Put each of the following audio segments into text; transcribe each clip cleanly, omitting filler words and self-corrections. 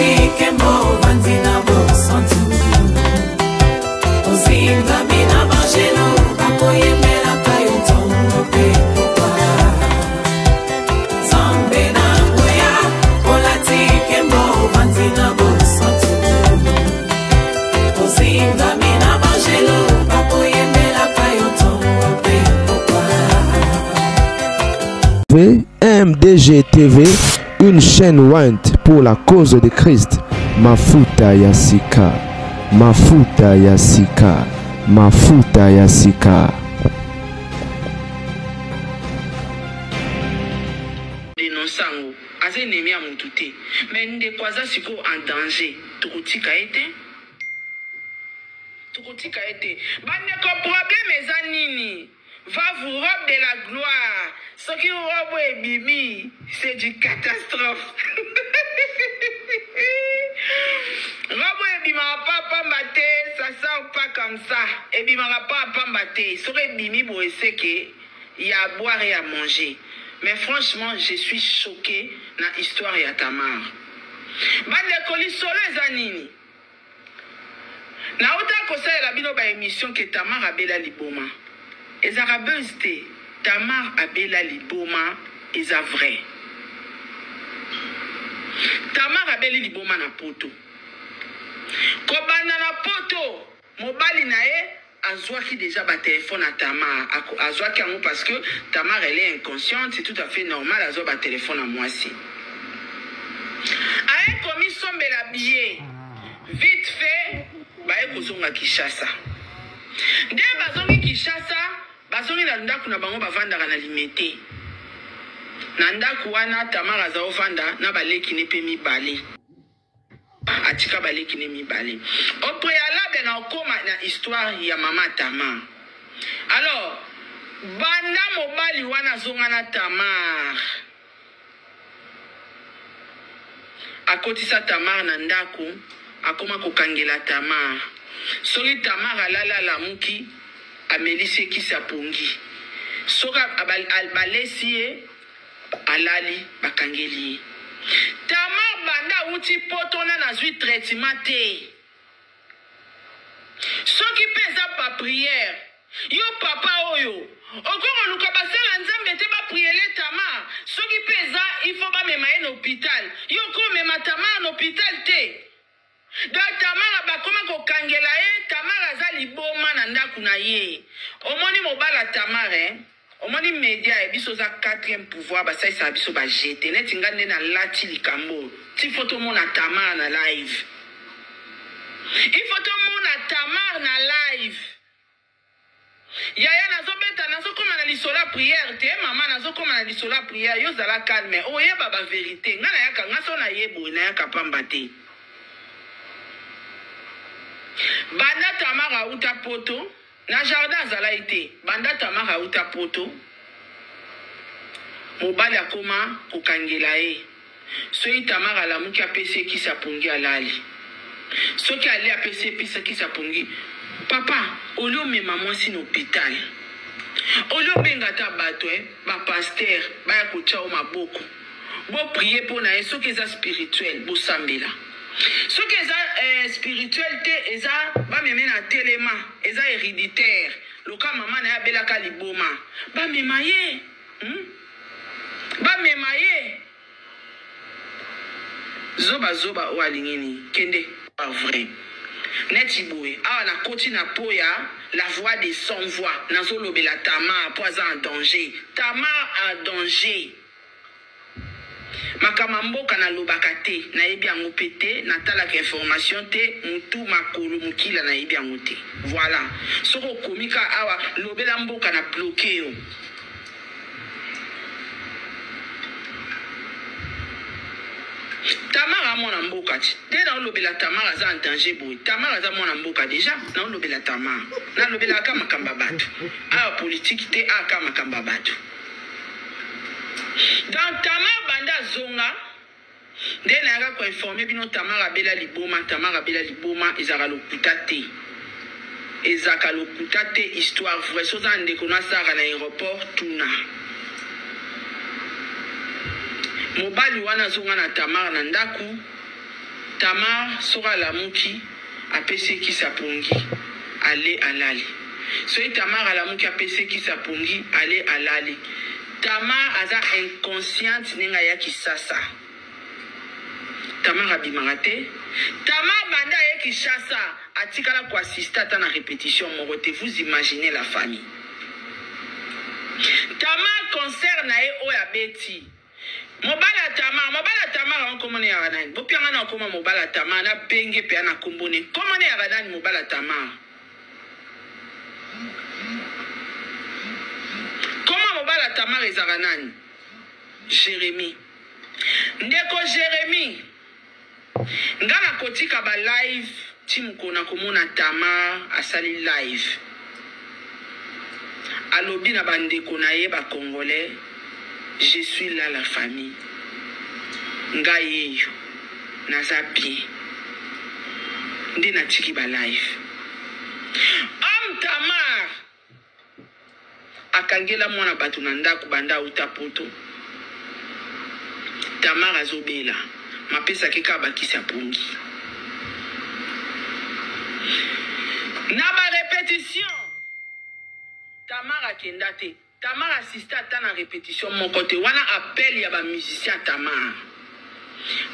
Olati kembo ovandi na bosantu Ozingami na bangelo bakoyembelaka yo ntongo mpe pokwa Nzambe na nguya olati kembo ovandi na bosantu Ozingami na bangelo bakoyembelaka yo ntongo mpe pokwa MDG TV, une chaîne ointe pour la cause de Christ. Mafuta ya sika, mafuta ya sika, mafuta ya sika. Denonce yango aza ennemi ya mutu te mais ndeko aza sikoyo en danger tokotika ye te. Tokotika ye te ba ndeko problème eza nini va vous robe de la gloire soki robe oyo ebimi c'est du catastrophe robe oyo ebimaka pa pamba te ça sort pas comme ça ebimaka pa pamba te soki ebimi boye seke ya boire et à manger mais franchement je suis choqué na histoire ya Tamar ba ndeko lisolo eza nini Nawuta kosalela bino ba emission ke Tamar abela liboma. Ezalaka buzz te. Tamar abela liboma eza vrai. Tamar abeli liboma na poto. Kobanda na poto mobali na ye Azuaki dejà ba telephone ya Thamar ako azuaki yango parce que Thamar elle est inconsciente c'est tout à fait normal azua ba telephone ya muasi. Aye komisombela billet vite fait baye kozonga Kinshasa. Nde bazongi Kinshasa bazongi na ndaku na bango bavandaka na Limete. Na ndaku wana Thamar azaovanda na baleki ne pe mibale. Atika ba leki ne mibale. Au prealable na okoma na histoire ya mama Tamar. Alors banda mobali wana azonga na Tamar akotisa Tamar na ndaku akoma kokangela Tamar. Soki Tamar alali alamuki amelisi ye kisi ya pongi. Soki balesi ye Alali bakangeli ye. Tamar banda awuti poto nanu azui traitement te soki pe eza ba prière yo papa oyo okoki koluka basala nzambe te ba priele Tamar soki pe eza il faut bamema ye na hopital yo okoki komema Tamar na hopital te Donc Tamara bakoma kokangela ye Tamara aza liboma na ndaku na ye omoni mobala Tamara eh omoni media eh biso oza quatrième pouvoir basalisaka biso ba jeu te neti nga nde nalati likambo oyo ti faut tomona Tamara na live il faut tomona Tamara na live Yaya nazo beta nazo koma na lisolo ya prière te maman nazo koma na lisolo ya prière yo zala calme oyeba ba verite nga nayaka nga so naye boye nayaka pamba te banda Tamara awuta poto na jardin azalaki te banda Tamara awuta poto mobali akoma kokangela ye Soki Tamara alamuki apesi ye kisi ya pongi alali. Soki alie apesi ye pisa kisi ya pongi. Papa au lieu omema mwasi na hopital au lieu obenga ata batu eh ba pasteur baya kotia yo maboko bo prier po na ye soki eza spirituel bosambela soki eza eh, spirituel te eza bameme na telema eza hereditaire loka mama na ye abelaka liboma bamema ye hmm? Bamema ye. Zoba zoba oyo alingi nini kende. Pas vrai neti boye awa na koti na po ya la voix des sans voix nazo lobela Thamar po aza en danger Thamar en danger makambo ya mboka na lobaka te nayebi yango pe te na talaka information te mutu makolo mukila nayebi yango te voila soki okomi ka awa lobela mboka na bloque yo. Tamara mwana mboka ti te nao lobela Tamara aza en danger boye Tamara aza mwana mboka dejà nao lobela Tamara na lobelaka ka makambo ya batu awa politique te awa ka makambo ya batu donc Tamara banda azonga Nde nayaka ko informer bino Tamara abela liboma, Tamara abela liboma ezalaka lokuta te. Ezalaka lokuta te histoire vraie. Soki oza na ndeko no asalaka na aeroport tuna. Mobali wana azonga na Tamara na ndaku. Tamar soki alamuki apesi ye kisi ya pongi ale alali. Soki Tamar alamuki apesi ye kisi ya pongi ale alali. Tamar aza inconsciente ndenge aya Kisasa. Tamar abimaka te. Tamar banda aye Kinshasa atikala ko assister ata na repetition moko te. Vous imaginez la famille. Tamar concert na ye oyo abeti mobali ya Tamar, mobali ya Tamar yango kombo ne yaka nani? Bopia nga na koma mobali ya Tamar na benge pe na kombo ne. Kombo ne yaka nani mobali ya Tamar? Koma mobali ya Tamar ezaka nani? Jeremie. Ndeko Jeremie, nga nakotika ba live ti mokolo nakomona Tamar asali live alobi na ba ndeko na ye ba congolais je suis là la famille nga yeyo naza bien nde natiki ba live. Homme Tamar Akangela mwana batu na ndaku banda awuta poto. Tamar azo bela. Mapesake kaka ba kisi ya pongi. Na ba repetition Tamar akenda te. Tamar assista ata na repetition moko te. Wana appel ya ba musiciens ya Tamar.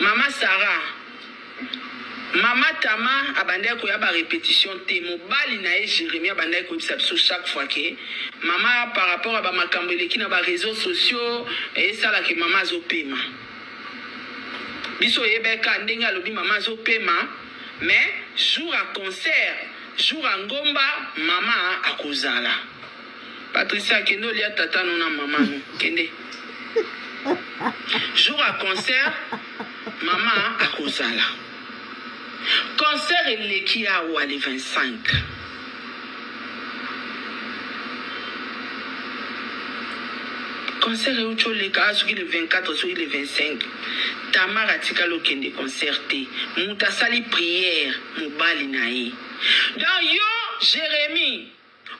Mama Sarah, mama Tama abandaki koya ba repetition te, mobali na ye Jeremie abandaki koyebisa biso chaque fois que mama par rapport ya ba makambo eleki na ba reseaux sociaux esala que mama azopema. Biso oyebaki kaka ndenge alobi mama azopema mais jour ya concert, jour ya ngomba mama akozala. Patricia kende olia tata no na mama no kende jour ya concert mama akozala concert eleki awa le 25 concert euti oleka ah, soki le 24 soki le 25 Tamar atikali okende concert te moto asali prière mobali na ye donc yo Jérémie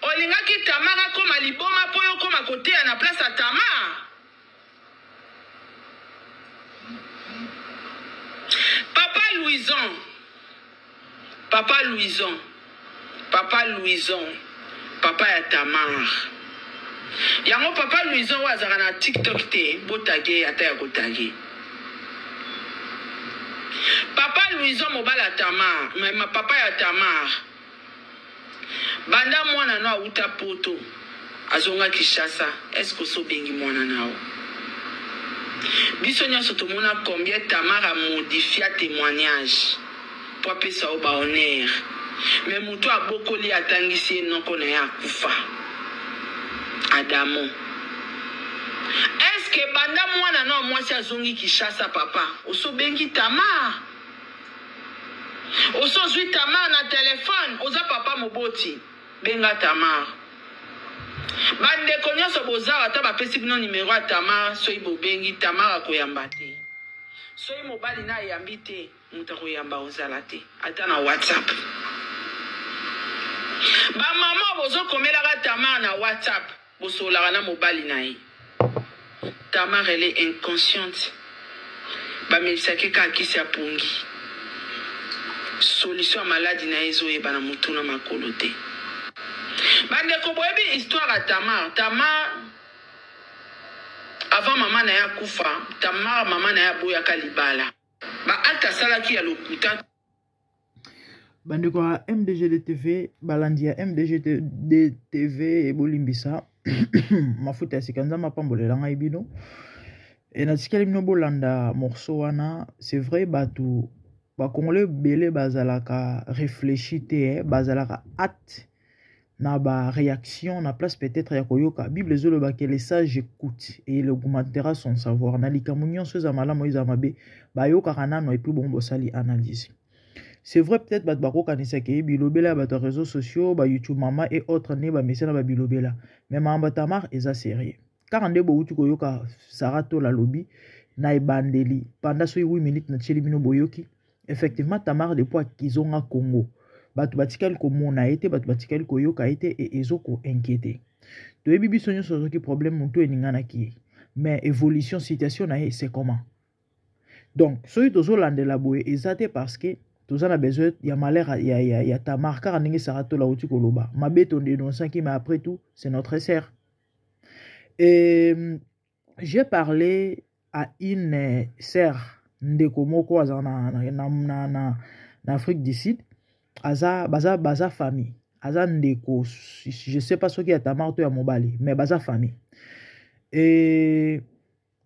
Olingaki Tamar akoma liboma po yo okoma koteya na place ya Tamar? Papa Louison, papa Louison, papa Louison, papa ya Tamar. Yango papa Louison oyo azalaka na TikTok te, botage ye ata ya kotage. Papa Louison mobali ya Tamar, ma papa ya Tamar. Banda mwana no awuta poto azonga Kinshasa est ce que osi obengi mwana nao? Biso nionso tomona combien Tamar a modifia temoignage po apesa yo ba honneur mais mutu abokoli ye atangisi ye noko naye akufa Adamo est ce que banda mwana no ya mwasi azongi Kinshasa papa osi obengi Tamar? Osi ozui Tamar na telephone? Oza papa moboti benga Tamar. Ba ndeko nionso boza ata bapesi bino numero ya Tamar soki bobengi Tamar akoyamba te. Soki mobali na ayambi te moto akoyamba ozala te ata na WhatsApp. Ba maman bozo komelaka Tamar na WhatsApp Bosololaka na mobali na ye. Tamar elle est inconsciente bamelisaki ye kaka kisi ya pongi solution ya maladi na ye ezoyebana mutu na makolo te. Bandeko boyebi histoire ya Tamar? Tamar avant mama na ye akufa, Tamar mama na ye aboyaka libala. Ba acte asalaki ya lokuta. Bandeko ya MDGDTV, balandi ya MDGDTV, bolimbisa mafuta ya sika nzambe apambolela ngai bino. E natikali bino bolanda morceau wana, c'est vrai bato ba congolais ebele bazalaka réfléchi te, eh, bazalaka hâte na ba réaction na place peut-être ya koyoka bible ezoloba que le sage écoute et il augmentera son savoir na likambo nyonso eza malamu eza mabe bayokaka nano et puis bongo bosali analyse c'est vrai peut-être bato bakokanisa ke bilobela ya bato ya réseaux sociaux ba youtube mama et autres nde bamesana babilobela mais makambo ya tamar eza sérieux kaka nde bowuti koyoka sara tola alobi na ebandeli panda soki 8 minutes natieli bino boyoki effectivement tamar depuis akizonga congo bato batikali komona ye te bato batikali koyoka ye te e ezo koinquiete toyebi biso nyonso azwaki problème motu eninganaki ye mais évolution situation na ye c'est comment? Donc soki tozolandela boye eza te parce que toza na besoin ya malheur ya Tamar, kaka ndenge Sarah Tola auti koloba mabe tondénonçaki, mais après tout c'est notre sœur. Et j'ai parlé à une sœur, ndeko moko aza na Afrique du Sud, aza baza famille, aza ndeko, je sais pas soki ya Tamar to ya mobali, mais baza famille. Et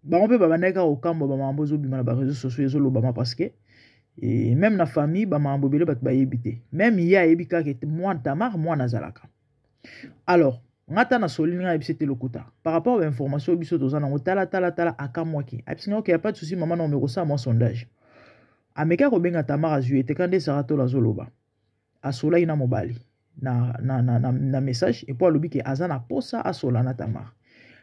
bango mpe babandaki kaka kokambwa bamakambo ezobima na baréseaux sociaux, ezolobama, parce que et même na famille bamakambo ebele bato bayebi te. Même ye ayebi kaka ete mwana Tamar, mwana azalaka. Alors nga ta na soli nga ayebisi ete lokuta par rapport à bainformation biso toza nango. Tala, tala, tala, akamwaki. Ayebisi nga: "Ok, ya pas de souci mama, na omeka kosala mwa sondage." Ameki akobenga Tamar, azwi ete ka nde Sara Tola azoloba, asolaki na mobali na message epo alobi ke aza na posa asola na Tamar,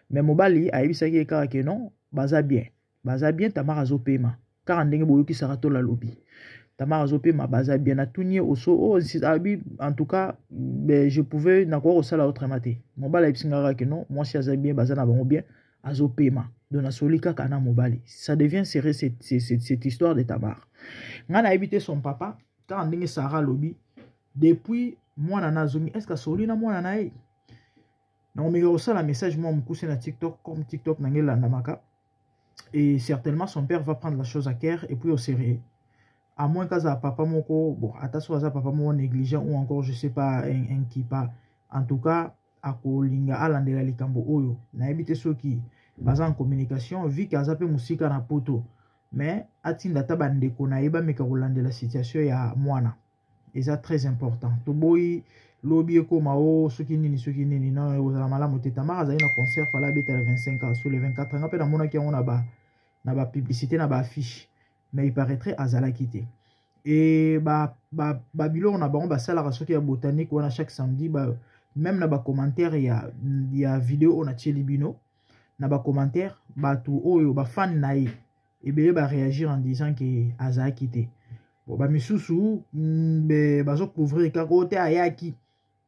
mais mobali ayebisaki ye kaka ke non, baza bien, baza bien, Tamar azopema, kaka ndenge boyokisaka Tola alobi, Tamar azopema, baza bien. Natuni ye oso oh, abi en tout cas ben, je pouvais nakoka kosala autrement te. Mobali ayebisi nga kaka ke non, mwasi aza bien, baza na bango bien, azopema. Donc nasoli kaka na mobali. Ça devient sérieux cette histoire de Tamar. Ngai nayebi te son papa, kaka ndenge Sara alobi, depuis mwana na azongi, est ce que asoli na mwana na ye? Nakomeka kosala message mwa mokuse na TikTok, comme TikTok na ngai elandamaka, et certainement son père va prendre la chose à cœur et puis au sérieux, à moins qu'aza papa moko bon, ata so aza papa moko négligent ou encore je sais pas, un kipa. En tout cas akolinga alandela likambo oyo. Nayebi te soki baza en communication, vu que aza mpe mosika na Poto, mais atinda ata bandeko na ye bameka kolandela situation ya mwana, eza très important. Toboyi lobi ekóma o soki nini, soki nini, non, ekozala malamu te. Tamar azali na concert, fala abeta le 25 ans sur le 24. Nga mpe namonaki yango na bapublicité, na baaffiche, mais il paraîtrait azalaki te. E babiloko na bango basalaka soki ya botanique wana chaque samedi ba, même na bacommentaire ya video oyo natieli bino, na bacommentaire bato oyo bafani na ye ebele baréagir en disant ke azalaki te. Bon, bamisusu bazocouvrir kaka oyo te ayaki.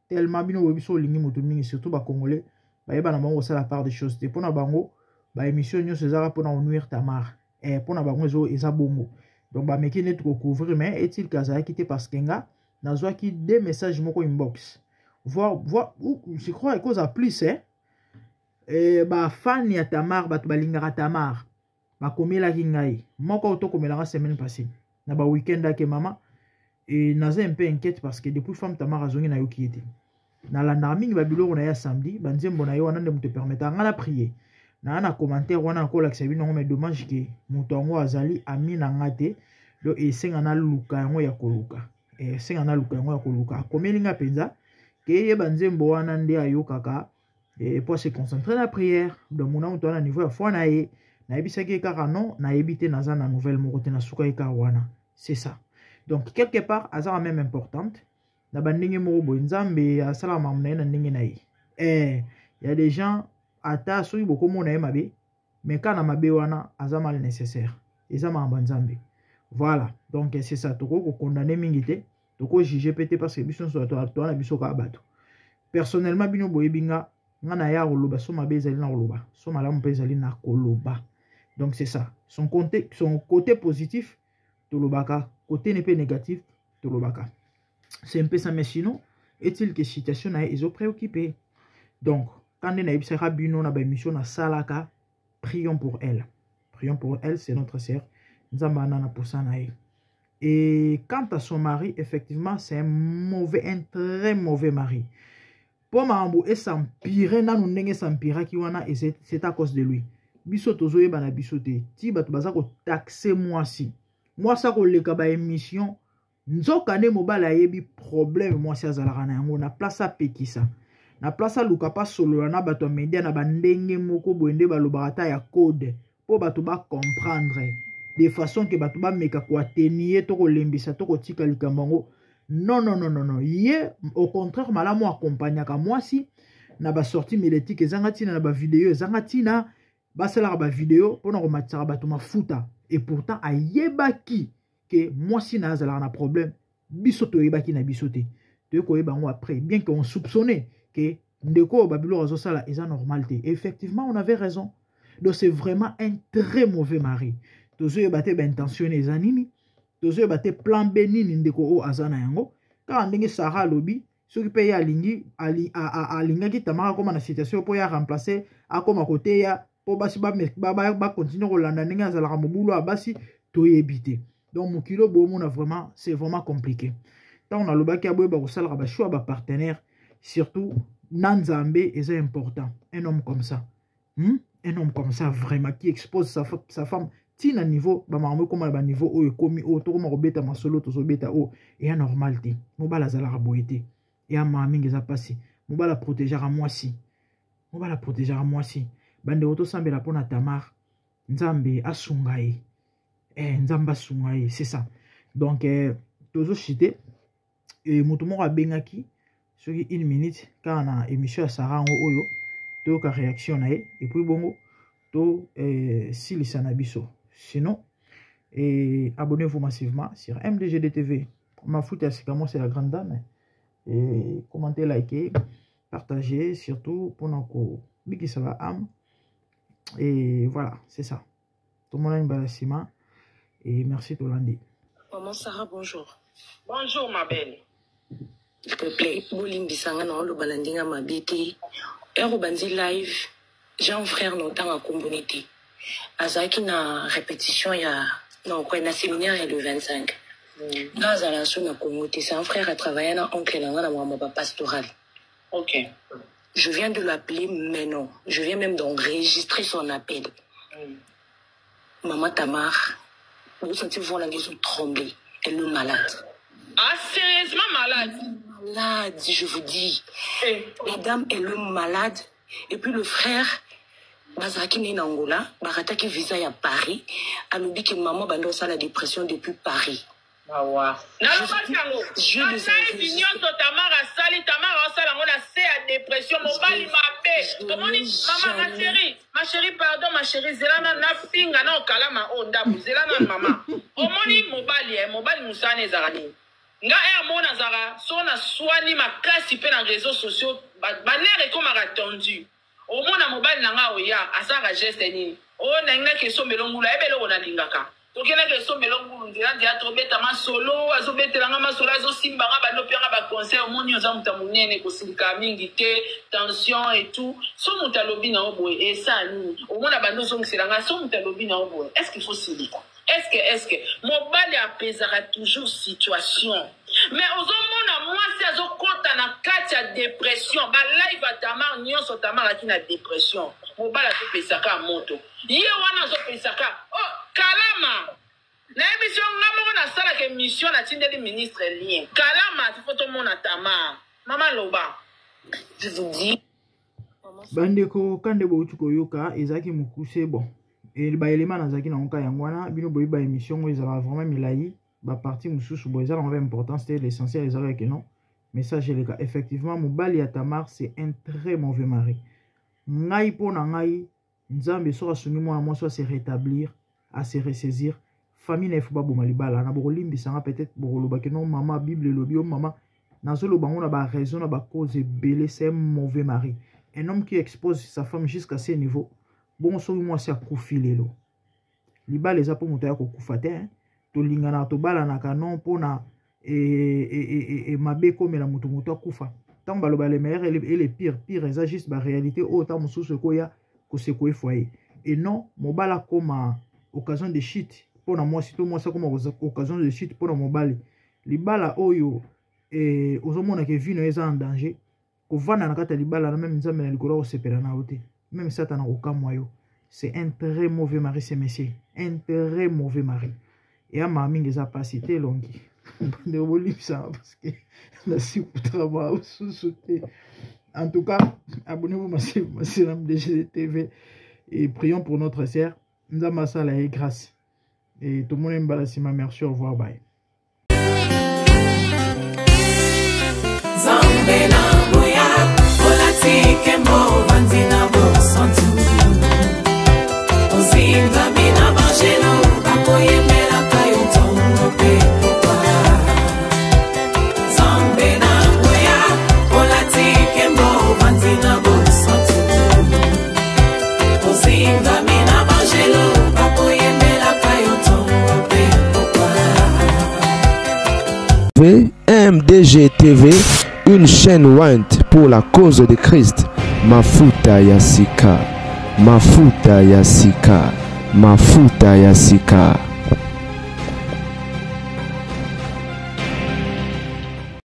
Tellement bino boyebi so olingi moto mingi, surtout bacongolais, bayeba na bango kosala part des choses te. Mpona bango baémission nyonso ezaka mpona konuire Tamar, mpona bango eza bongo. Donc bameki neti kocouvrir, mais est-il ke azalaki te? Parce que nga nazwaki deux messages, moko inbox, voire je crois ekozala plus, eh? Bafani ya Tamar, bato balingaka Tamar, bakomelaki ngai moko tokomelanga semaine passée na baweekend ake: "Mama e, naza un peu inquiète parce que depuis femme Tamar azongi, nayoki ye te. Nalandaka mingi babiloko na ye ya samedi, banzembo na ye wana nde moto epermetaka ngai na prier." Naa na commentaire wana nakolakisa bino yango, mais dommage ke moto yango azali ami na nga te. Donc esenga naluka yango ya koluka, esenga naluka yango ya koluka. Akomeli nga mpenza ke yeba nzembo wana nde ayokaka po se concentrer na prière. Donc mona moto wana, niveau ya foi na ye, nayebisaki ye kaka non, nayebi te, naza na nouvelle moko te, nasuka ye kaka wana. C'est ça. Donc quelque part aza même importante na bandenge moko boye. Nzambe asalaka makambo na ye na ndenge na ye. Ya des gens, ata soki bokomona ye mabe, mais kaka na mabe wana aza mal nécessaire, eza makambo ya Nzambe. Voilà, donc c'est ça. Tokoki kokondane mingi te, tokojuge mpe te, parce que biso nyonso toa na biso kaka bato. Personnellement, bino boyebi nga, nga na ya koloba so mabe ezali na koloba, so malamu mpe ezali na koloba. Donc c'est ça. Son côté positif tolobaka, côté ne mpe négatif tolobaka. C'est un peu ça. Mais sinon, est-il que situation na ye ezopréoccupe? Donc quand nde nayebisaka bino na baémission nasalaka, prions pour elle, prions pour elle, c'est notre sœur. Nzambe ana na posa na ye. Et quant à son mari, effectivement c'est un mauvais, un très mauvais mari. Mpo makambo es'empirer nanu ndenge es'empiraki wana, c'est à cause de lui. Biso tozoyeba na biso te ti bato baza kotaxer mwasi, mwasi akoleka baémission, nzoka nde mobali ayebi problème mwasi azalaka na yango. Na place apekisa, na place aluka mpa solola na bato ya media na bandenge moko boye nde balobaka ata ya code mpo bato bacomprendre, de façon ke bato bameka koatténuer to kolembisa to kotika likambo yango. Non, non, non, non, non, ye au contraire malamu akompagnaka mwasi na basortie médiatique ezanga ntina, na bavideo ezanga ntina, basalaka bavideo mpona komatisaka bato mafuta. Et pourtant ayebaki ke mwasi na ye azalaka na problème. Biso toyebaki na biso te, toyei koyeba yango après, bien qu'on soupçonnait ke ndeko oyo babiloko azosala eza normal te. Effectivement, on avait raison. Donc c'est vraiment un très mauvais mari. Tozoyeba te baintention eza nini, tozoyeba te plan B nini ndeko oyo aza na yango. Kaka ndenge Sarah alobi, soki mpe ye alingi alingaki Tamar akóma na situation mpo ya remplacer, akóma koteya mpo basi bakontinue kolanda ndenge azalaka mobulu ya basi, toyebi te. Donc mokili bomona, vraiment, c'est vraiment compliqué. Ntango nalobaki, aboyeba kosalaka bachoix bapartenaire, surtout na Nzambe, eza important. Un homme comme ça, Un homme comme ça, vraiment, qui expose sa femme ntina niveau bamakambo ekóma na baniveau oyo ekómi, oyo tokóma kobeta masolo, tozobeta oyo eya normal te. Mobali azalaka boye te, eya maa mingi, eza mpasi. Mobali aprotégeaka mwasi, mobali aprotégeaka mwasi. Bandeko, tosambela mpona Tamar, Nzambe asunga ye, Nzambe asunga ye, c'est ça. Donc tozochite moto moko abengaki soki une minute kaka na émission ya Sara yango oyo, toyoka réaction na ye et puis bongo to silisa na biso. Sinon, et abonnez-vous massivement sur MDGDTV, Mafuta ya sika, moi c'est la grande dame. Et commentez, likez, partagez, surtout mpona kobikisa ba âme. Et voilà, c'est ça. Tomonani mbala nsima et merci, tolandi. Maman Sarah, bonjour. Bonjour, ma belle. S'il te plaît, bolimbisanga na oloba na ndenge mabe te. Heure obandi live, j'ai un frère na otanga komboni te. Azalaki na répétition ya non quoi, na séminaire ya le 25. Nga azala so na Congo te, c'est un frère à travailler na oncle na nga na makambo ba pastoral. Je viens de l'appeler maintenant. Je viens même d'enregistrer son appel. Maman Tamar, vous sentez voir la maison trembler. Elle est malade. Ah, sérieusement malade? Malade, je vous dis. Eh. La dame est le malade. Et puis le frère, bazalaki ne na Angola, barataki visa ya Paris. Alobi ke maman banda osala dépression depuis Paris. Mawa, nalobaki yango. Je les Live nyonso Tamar asali, Tamar asala yango na se ya dépression. Mobali mabe, tomoni. Mama, ma chérie, ma chérie, pardon, ma chérie, zela na nafinga na okalama oyo ndako, zela na mama. Omoni mobali, mobali mosala ezalaka nini? Nga ere moko nazalaka so naswani makasi mpe na réseaux sociaux, banerfs ekomaka tendu. Omona mobali na nga oya asalaka geste nini oyo nalingaki esombelo ngulu, ayebi eloko nalingaka. Tokendaki esombelo ngulu, nzela nzela tobeta masolo, azobetelanga masolo, azosimbanga, bandopianga baconseil. Omoni, oza moto ya monene, kosilika mingi te, tension et tout. So moto alobi na yo boye, esala nini? Omona bando ozongiselanga. So moto alobi na yo boye, est ce qu'il faut silika? Est ce que mobali apesaka toujours situation? Mais ozomona mwasi azokɔta na kati ya dépression. Balive ya Tamar nyonso, Tamar aki na dépression, mobali azopesaka moto ye wana, azopesaka oh, kalama. Nayebi so nga moko nasalaka émission, natindeli ministre lien. Kalama, tifo tomona Tamar. Mama, loba. Je vous dis. Bandeko, kande bouti koyoka ezalaki mokuse. Bon, baelema nazalaki nango ka yango wana. Bino boyebi, baémission oyo ezalaka vraiment milai, bapartie mosusu bo eza nango mpe importance te. L'essentiel ezalaka non message eleka. Effectivement, mobali ya Tamar, c'est un très mauvais mari. Ngai, mpo na ngai, Nzambe soki asungi mwana mwasi ase rétablir, ase ressaisir, famille na ye faut baboma libala na. Bokolimbisanga, peut-être bokolobaki non, mama, Bible elobi yo. Mama, nazoloba ngo na baraison, na bacause ebele. C'est un mauvais mari, un homme qui expose sa femme jusqu'à ce niveau. Bongo soki mwasi akufi lelo, libala eza mpo moto aya kokufa te. Tolinganaka, tobalanaka non mpona mabe ekomela moto, moto akufa. Ntango baloba le meilleur et le pire, pire eza juste baréalité oyo ntango mosusu ekoya kosecouer foyer. Et non mobali akoma occasion de chute mpona mwasi, to mwasi akoma occasion de chute mpona mobali. Libala oyo ozomona ke vie na yo eza en danger, kovanda na kati ya libala na même Nzambe na likolo akosepela na yo te, même Satana kokamwa yo. C'est un très mauvais mari, c'est monsieur, un très mauvais mari. Eya maa mingi, eza pasi te. Elongi ndeko, bolimbisaka parce que nasikutra mosusu te. En tout cas, abonnez-vous massivement sur MDG TV et prions pour notre sœur. Nzambe asala ye grâce. Et tomoni mbala nsima. Merci, au revoir, bye. Nzambe na nguya, olati nkembo, ovandi na bosantu, ozingami na bangelo, bakoyembelaka yo ntongo mpe pokwa. Nzambe na nguya, olati nkembo, ovandi na bosantu, ozingami na bangelo, bakoyembelaka yo. MDG TV, une chaîne ointe pour la cause de Christ. Mafuta ya sika, Mafuta ya sika, Mafuta ya sika.